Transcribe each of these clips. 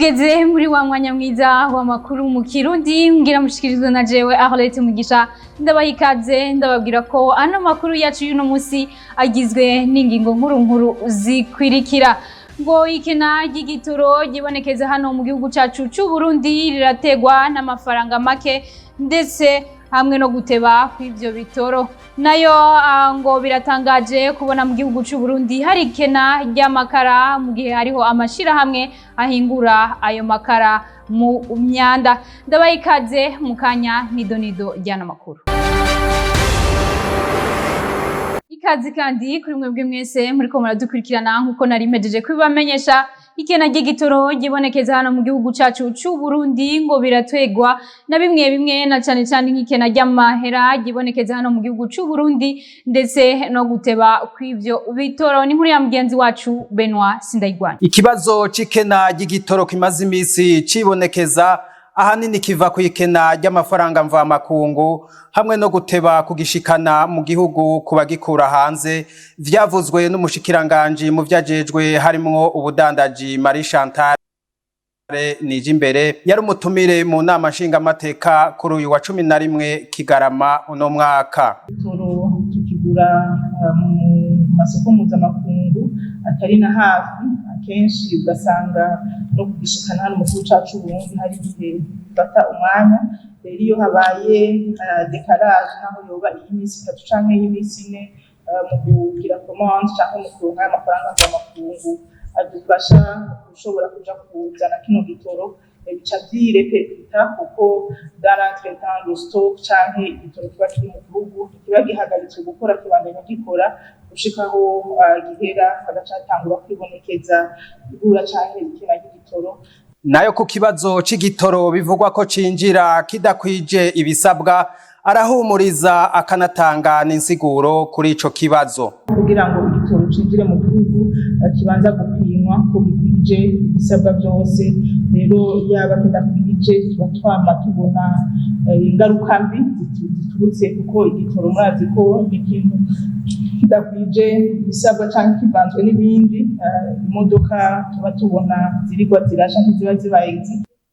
Tugeze muri wa mwanya mwiza w'amakuru mu Kirundi, mbwira mushikirizwa na jewe Arlette Mugisha. Ndabaha ikaze, ndababwira ko ano makuru yacu y'uno musi agizwe n'ingingo nkuru nkuru zikwirikira: ngo ikena ry'igitoro ryibonekeza hano mu gihugu cacu c'u Burundi rirategwa n'amafaranga make, ndetse hamwe no guteba kw'ivyo bitoro. Nayo ngo biratangaje kubona mu gihugu c'u Burundi hari ikena ry'amakara mu gihe hariho amashirahamwe ahingura ayo makara mu myanda. Ndabaha ikaze, mu kanya nido nido ry'ano makuru. Ikaze kandi kuri mwebwe mwese muriko muradukurikirana. Nkuko nari mpejeje kubibamenyesha, ikena ry'igitoro ryibonekeza hano mu gihugu cacu c'u Burundi ngo biratwegwa na bimwe bimwe, na cane cane nk'ikena ry'amahera ryibonekeza hano mu gihugu c'u Burundi, ndetse no guteba kw'ivyo bitoro. Ni inkuru ya mugenzi wacu Benoit Sindayigwanya. Ikibazo c'ikena ry'igitoro kimaze imisi cibonekeza ahanini kiva ku ikena ry'amafaranga mvamakungu hamwe no guteba kugishikana mu gihugu ku bagikura hanze, vyavuzwe n'umushikiranganji mu vyajejwe harimwo ubudandaji, Marie Chantal Nijimbere, yari umutumire mu nama nshingamateka kuri uyu wa 11 Kigarama uno mwaka. Igitoro tukigura mu masoko mpuzamakungu atari na hafi, akenshi ugasanga no kugishikana hano mu gihugu cacu Burundi hari igihe bifata umwanya. Rero iyo habaye décalage, naho yoba iy'iminsi 3 canke iy'iminsi 4, mu kugira commande canke mu kuronka amafaranga mvamakungu adufasha gushobora kuja kuzana kino gitoro, bica vyirepercuta, kuko dans l'entretemps le stock canke igitoro kiba kiri mu gihugu kiba gihagaritswe gukora, kibandanya gikora gushikaho gihera, hagaca hatangura kwibonekeza ibura canke ikena ry'igitoro. Nayo ku kibazo c'igitoro bivugwa ko cinjira kidakwije ibisabwa, arahumuriza akanatanga n'insiguro kuri ico kibazo. Kugira ngo igitoro cinjire mu gihugu, kibanza gupimwa ko gikwije ibisabwa byose. Rero yaba kidakwije, tuba twama tubona ingaruka mbi ziturutse, kuko igitoro murazi ko ni ikintu kidakwije ibisabwa canke kivanzwe n'ibindi, imodoka tuba tubona zirigwa zirasha ntiziba zibaye.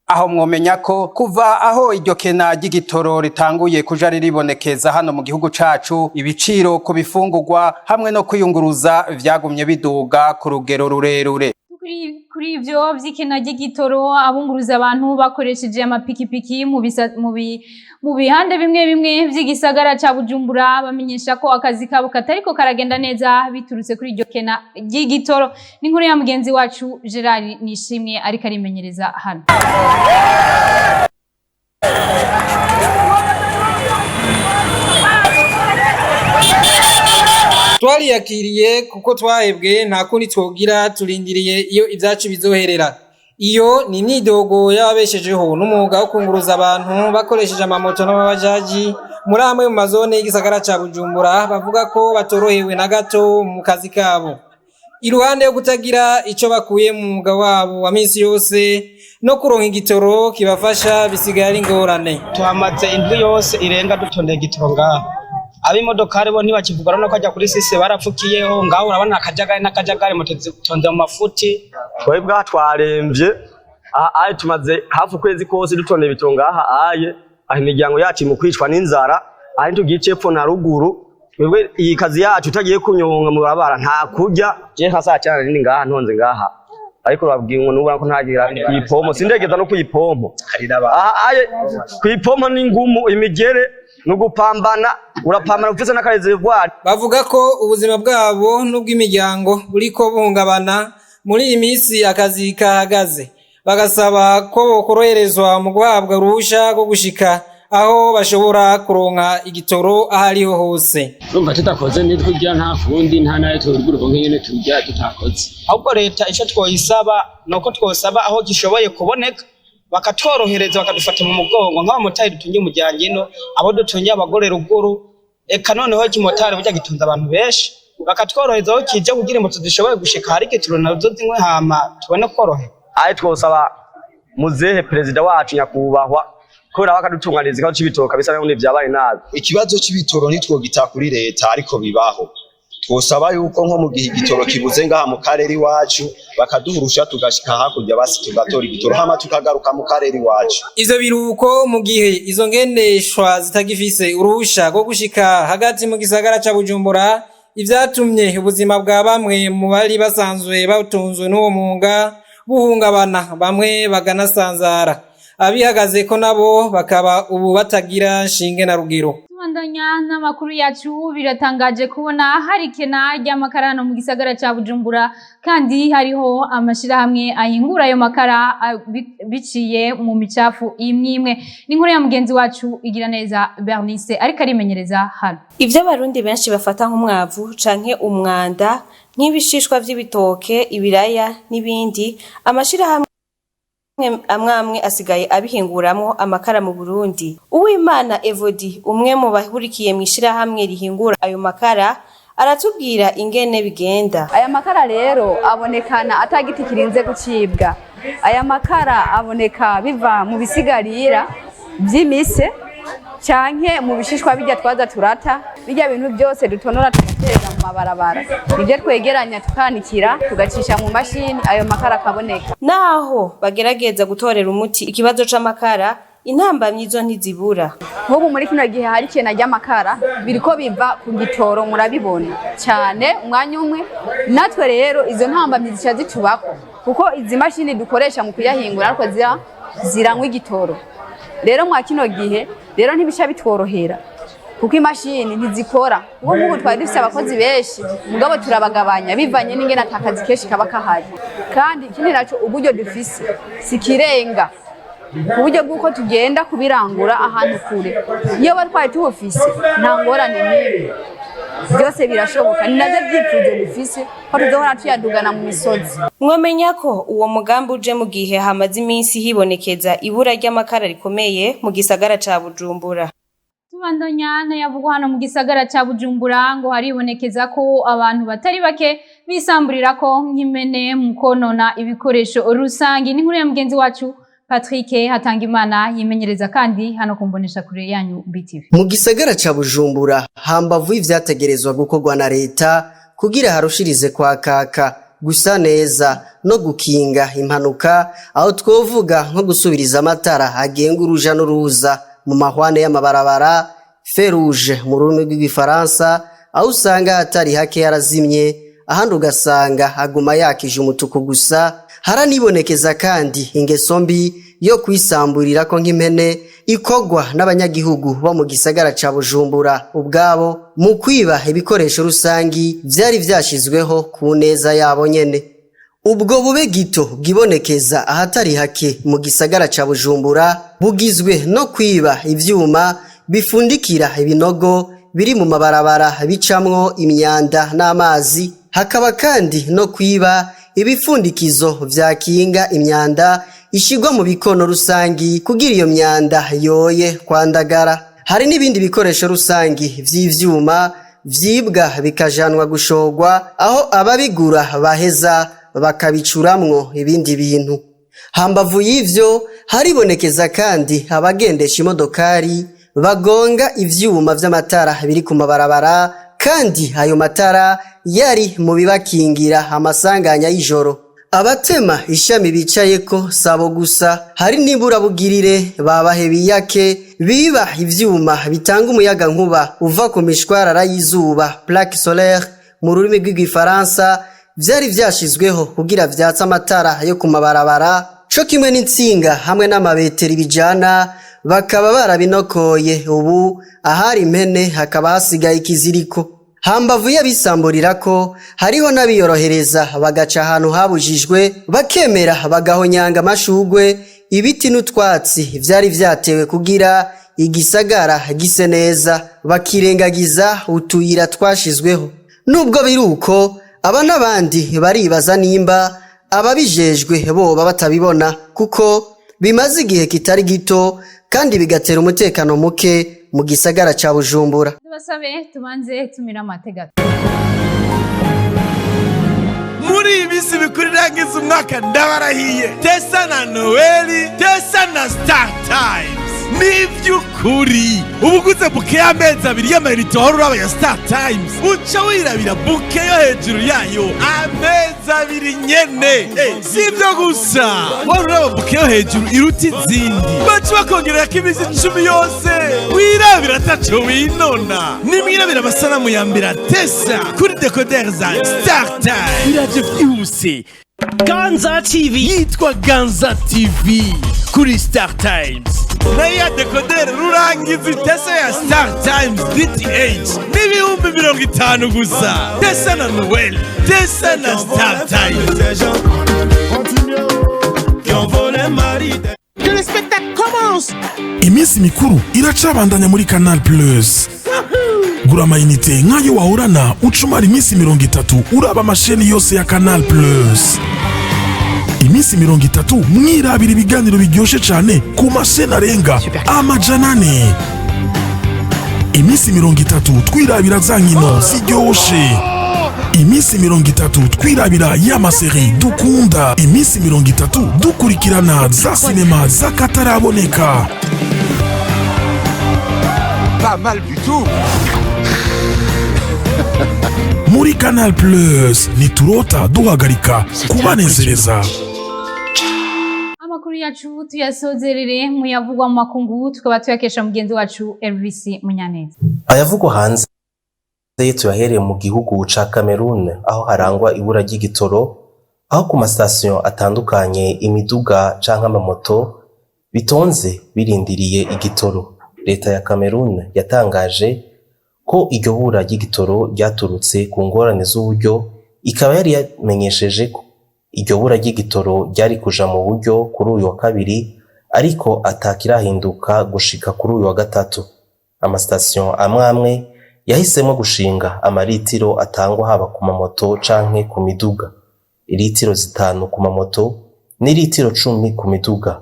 Aho mwomenya ko kuva aho iryo kena ry'igitoro ritanguye kuja riribonekeza hano mu gihugu cacu, ibiciro ku bifungurwa hamwe no kwiyunguruza vyagumye biduga ku rugero rurerure. Kuri ivyo vy'ikena ry'igitoro, abunguruza abantu bakoresheje amapikipiki mu bihande bimwe bimwe vy'igisagara ca Bujumbura bamenyesha ko akazi kabo katariko karagenda neza biturutse kuri iryo kena ry'igitoro. Ni inkuru ya mugenzi wacu Gerard Nishimwe, ariko arimenyereza hano. Twariyakiriye kuko twahebwe, nta kundi twogira, turindiriye iyo ibyacu bizoherera. Iyo ni imyidogo y'ababeshejeho n'umwuga wo kunguruza abantu bakoresheje amamoto n'amabajaji muri amwe mu mazone y'igisagara ca Bujumbura. Bavuga ko batorohewe na gato mu kazi kabo, iruhande yo kutagira ico bakuye mu mwuga wabo wa minsi yose, no kuronka igitoro kibafasha bisigaye ari ingorane. Tuhamaze indwi yose irenga dutondeye igitoro ngaha. Ab'imodokari bo ntibakivuga, urabona ko ajya kuri sise barapfukiyeho ngaho, urabona akajagari n'akajagari, moto zitonze mu mafuti. Twebwe aha twaremvye, aha aye tumaze hafi ukwezi kose dutondeye ibitoro ngaha aye. Aho imiryango yacu mu kwicwa n'inzara, aho tugiye epfo na ruguru. Twebwe iyi kazi yacu utagiye kunyonga mu barabara nta kurya. Je nka saa cyane nini ngaha ntonze ngaha, ariko babwiye ngo nubona ko ntagira kuyipompo, sindegeza no kuyipompo aha aye. Kuyipompo ni ngumu, imigere ni ugupambana, urapambana ufise n'akareservoir. Bavuga ko ubuzima bwabo n'ubw'imiryango buriko buhungabana muri iyi minsi akazi kahagaze, bagasaba ko bokoroherezwa mu guhabwa uruhusha rwo gushika aho bashobora kuronka igitoro aho ariho hose. Urumva tudakoze nitkurya, nta fundi, nta nayo turuguru nyene turya tutakoze. Ahubwo leta ico twoyisaba nuko twosaba aho gishoboye kuboneka bakatworohereza, bakadufata mu mugongo nk'abamotari dutungiye umuryango ino, abo dutungiye abagore ruguru, eka noneho ikimotari burya gitunze abantu benshi, bakatworohereza aho kije kugira imbuto zishoboye gushika hari igitoro nazo zinywe, hama tubone koroherwa. Aye twosaba muzehe perezida wacu nyakubahwa kubera bakadutunganiriza ikibazo c'ibitoro kabisa, naho vyabaye nabi. Ikibazo c'ibitoro ntitwogita kuri leta, ariko bibaho. Twosaba yuko nko mu gihe igitoro kibuze ngaha mu karere iwacu, bakaduhurusha tugashika hakurya, basi tugatora igitoro, hama tukagaruka mu karere iwacu. Ivyo biruko mu gihe izo ngendeshwa zitagifise uruhusha rwo gushika hagati mu gisagara ca Bujumbura, ivyatumye ubuzima bwa bamwe mu bari basanzwe batunzwe n'uwo mwuga buhungabana, bamwe baganasanzara, abihagazeko nabo bakaba ubu batagira shinge na rugero. Tubandanya n'amakuru yacu. Biratangaje kubona hari ikena ry'amakara hano mu gisagara ca Bujumbura, kandi hariho amashirahamwe ahingura ayo makara biciye mu micafu imwe imwe. Ni inkuru ya mugenzi wacu Igiraneza Bernice, ariko arimenyereza hano. Ivyo Abarundi benshi bafata nk'umwavu canke umwanda, nk'ibishishwa vy'ibitoke, ibiraya n'ibindi, amashirahamwe amwe amwe asigaye abihinguramwo amakara mu Burundi. Uwimana Evodi, umwe mu bahurikiye mw'ishirahamwe rihingura ayo makara, aratubwira ingene bigenda. Aya makara rero abonekana atagiti kirinze gucibwa. Aya makara aboneka biva mu bisigarira vy'imise canke mu bishishwa bijya twaza turata, bijya bintu byose dutonora tugatera mu mabarabara, nibyo twegeranya tukanikira, tugacisha mu mashini, ayo makara akaboneka. Naho bagerageza gutorera umuti ikibazo c'amakara, intambamyi zo ntizibura. Nk'ubu muri kino gihe hari ikena ry'amakara, biriko biva ku gitoro, murabibona cyane umwanya umwe. Natwe rero izo ntambamyi zica zitubako, kuko izi mashini dukoresha mu kuyahingura ariko ziranywa igitoro. Rero mwa kino gihe rero ntibica bitworohera, kuko imashini ntizikora. Kuko nk'ubu twari dufise abakozi benshi, mugabo turabagabanya bivanye n'ingene atakazi kenshi kaba kahari. Kandi ikindi naco, uburyo dufise sikirenga ku buryo bw'uko tugenda kubirangura ahantu kure. Iyo batwaye tubufise, nta ngorane n'imwe, byose birashoboka. Ni navyo vyifuzo dufise, ko tuzohora tuyadugana mu misozi. Mwomenya ko uwo mugambi uje mu gihe hamaze iminsi hibonekeza ibura ry'amakara rikomeye mu gisagara ca Bujumbura. Tubandanya n'ayavugwa hano mu gisagara ca Bujumbura. Ngo haribonekeza ko abantu batari bake bisamburira ko nk'impene mu konona ibikoresho rusangi. N'inkuru ya mugenzi wacu Patrick Hatangimana, yimenyereza kandi hano kumbonesha kure yanyu BTV. Mu gisagara ca Bujumbura, hambavu y'ivyategerezwa gukorwa na leta kugira harushirize kwakaka, gusa neza no gukinga impanuka, aho twovuga nko gusubiriza amatara agenga uruja n'uruza mu mahwane y'amabarabara, feu rouge mu rurimi rw'igifaransa, aho usanga hatari hake yarazimye, ahandi ugasanga aguma yakije umutuku gusa. Haranibonekeza kandi ingeso mbi yo kwisamburirako nk'impene, ikorwa n'abanyagihugu bo mu gisagara ca Bujumbura ubwabo mu kwiba ibikoresho rusangi vyari vyashizweho ku neza yabo nyene. Ubwo bube gito bwibonekeza ahatari hake mu gisagara ca Bujumbura bugizwe no kwiba ivyuma bifundikira ibinogo biri mu mabarabara bicamwo imyanda n'amazi, hakaba kandi no kwiba ibifundikizo vyakinga imyanda ishigwa mu bikono rusangi kugira iyo myanda yoye kwandagara. Hari n'ibindi bikoresho rusangi vy'ivyuma vyibwa bikajanwa gushorwa, aho ababigura baheza bakabicuramwo ibindi bintu. Hambavu y'ivyo, haribonekeza kandi abagendesha imodokari bagonga ivyuma vy'amatara biri ku mabarabara, kandi ayo matara yari mu bibakingira amasanganya y'ijoro. Abatema ishami bicayeko sabo gusa, hari n'iburabugirire babahe biyake biba ivyuma bitanga umuyaga nkuba uva ku mishwarara y'izuba, plaque solaire mu rurimi rw'igifaransa, vyari vyashizweho kugira vyatse amatara yo ku mabarabara, co kimwe n'intsinga hamwe n'amabeteri bijana, bakaba barabinokoye. Ubu ahari impene hakaba hasigaye ikiziriko. Hambavu y'abisamburirako, hariho n'abiyorohereza bagaca ahantu habujijwe, bakemera bagahonyanga amashugwe, ibiti n'utwatsi vyari vyatewe kugira igisagara gise neza, bakirengagiza utuyira twashizweho. Nubwo biri uko, aba n'abandi baribaza nimba ababijejwe boba batabibona, kuko bimaze igihe kitari gito kandi bigatera umutekano muke mu gisagara ca Bujumbura. Tubasabe tubanze tumira amategeko. Muri iyi minsi mikuru irangiza umwaka, ndabarahiye, tesa na Noeli, tesa na Star Times. Nivy'ukuri, uba uguze bouquet y'amezi 2 y'amayinite wahora uraba ya Star Times, uca wirabira bouquet yo hejuru yayo amezi 2 nyene. Si ibyo gusa, wari uraba bouquet yo hejuru iruta izindi, baca bakongererako iminsi 10 yose wirabira ataco winona. Nimwirabira amasanamu ya mbere atesa kuri décodeur za Star Times. Biraje vyihuse. Ganza TV yitwa Ganza TV kuri Star Times, nayo ya décodeur rurangiza itese ya Star Times DTH n'50,000 gusa. Tesa na Noel, tesa na Star Times. Que le spectacle commence! Iminsi mikuru iracabandanya muri Canal Plus. Gura amayinite nk'ayo wahorana, ucumara iminsi 30 uraba amasheni yose ya Canal Plus. Iminsi 30 mwirabira ibiganiro biryoshe cyane ku masheni arenga 400. Iminsi 30 twirabira za nkino ziryoshe. Iminsi 30 twirabira y'ama séries dukunda. Iminsi 30 dukurikirana za sinema z'akataraboneka. Pas mal du tout! Muri Canal Plus ntiturota duhagarika kubanezereza. Amakuru yacu tuyasozerere mu yavugwa mu makungu, tukaba tuyakesha mugenzi wacu Elvis Munyaneza. Ayavugwa hanze tuyahereye mu gihugu ca Cameroon, aho harangwa ibura ry'igitoro, aho ku masitasiyo atandukanye imiduga canke amamoto bitonze birindiriye igitoro. Leta ya Cameroon yatangaje ko iryo bura ry'igitoro ryaturutse ku ngorane z'uburyo, ikaba yari yamenyesheje ko iryo bura ry'igitoro ryari kuja mu buryo kuri uyu wa kabiri, ariko atakirahinduka gushika kuri uyu wa gatatu. Amasitasiyo amwe amwe yahisemo gushinga amaritiro atangwa haba ku mamoto canke ku miduga, iritiro 5 ku mamoto n'iritiro 10 ku miduga.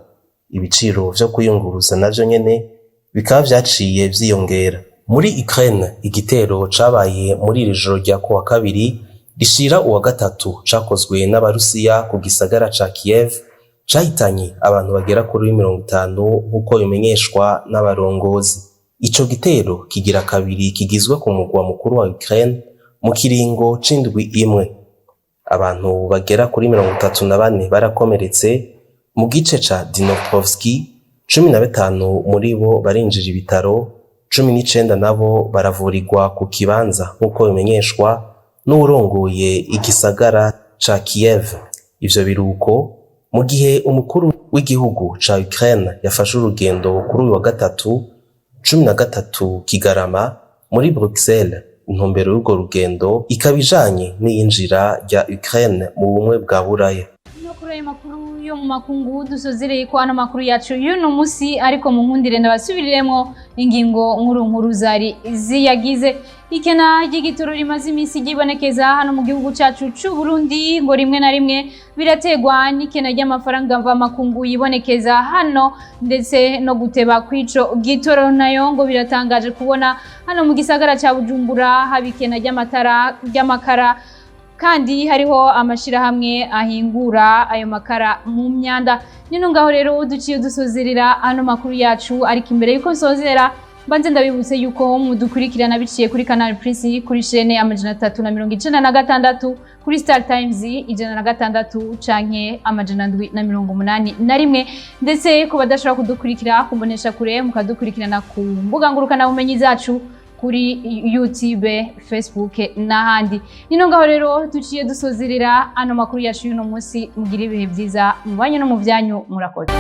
Ibiciro vyo kuyunguruza navyo nyene bikaba vyaciye vyiyongera. Muri Ukraine, igitero cabaye muri iri joro rya kuwa kabiri rishira uwa gatatu cakozwe n'Abarusiya ku gisagara ca Kiev cahitanye abantu bagera kuri 50, nk'uko bimenyeshwa n'abarongozi. Ico gitero kigira kabiri kigizwe ku mugwa mukuru wa Ukraine mu kiringo c'indwi imwe. Abantu bagera kuri 34 barakomeretse mu gice ca Dnipropetrovsk, 15 muri bo barinjira ibitaro, 19 nabo baravurirwa ku kibanza, nk'uko bimenyeshwa n'uwurongoye igisagara ca Kiev. Ivyo biruko mu gihe umukuru w'igihugu ca Ukraine yafashe urugendo kuri uyu wa gatatu 13 Kigarama muri Bruxelles. Intumbero y'urwo rugendo ikaba ijanye n'iyinjira rya Ukraine mu Bumwe bwa Buraya. No kuri ayo makuru yo mu makungu dusozereye ko ano makuru yacu y'uno musi, ariko mu nkundire ndabasubiriremo ingingo nkuru nkuru zari ziyagize. Ikena ry'igitoro rimaze iminsi ryibonekeza hano mu gihugu cyacu c'u Burundi ngo rimwe na rimwe birategwa n'ikena ry'amafaranga mvamakungu yibonekeza hano, ndetse no guteba kw'ico gitoro. Nayo ngo biratangaje kubona hano mu gisagara ca Bujumbura haba ikena ry'amatara, ry'amakara, kandi hariho amashirahamwe ahingura ayo makara mu myanda. Nino ngaho rero duciye dusozerera ano makuru yacu, ariko imbere yuko nsozera mbanze ndabibutse yuko mudukurikirana biciye kuri Canal Plus kuri chaîne 396, kuri Star Times 106 canke 781, ndetse ku badashobora kudukurikira kumbonesha kure mukadukurikirana ku mbuga ngurukana bumenyi zacu kuri YouTube, Facebook n'ahandi. Nino ngaho rero duciye dusozerera ano makuru yacu y'uno munsi. Mugira ibihe byiza mu banyu no mu byanyu. Murakoze.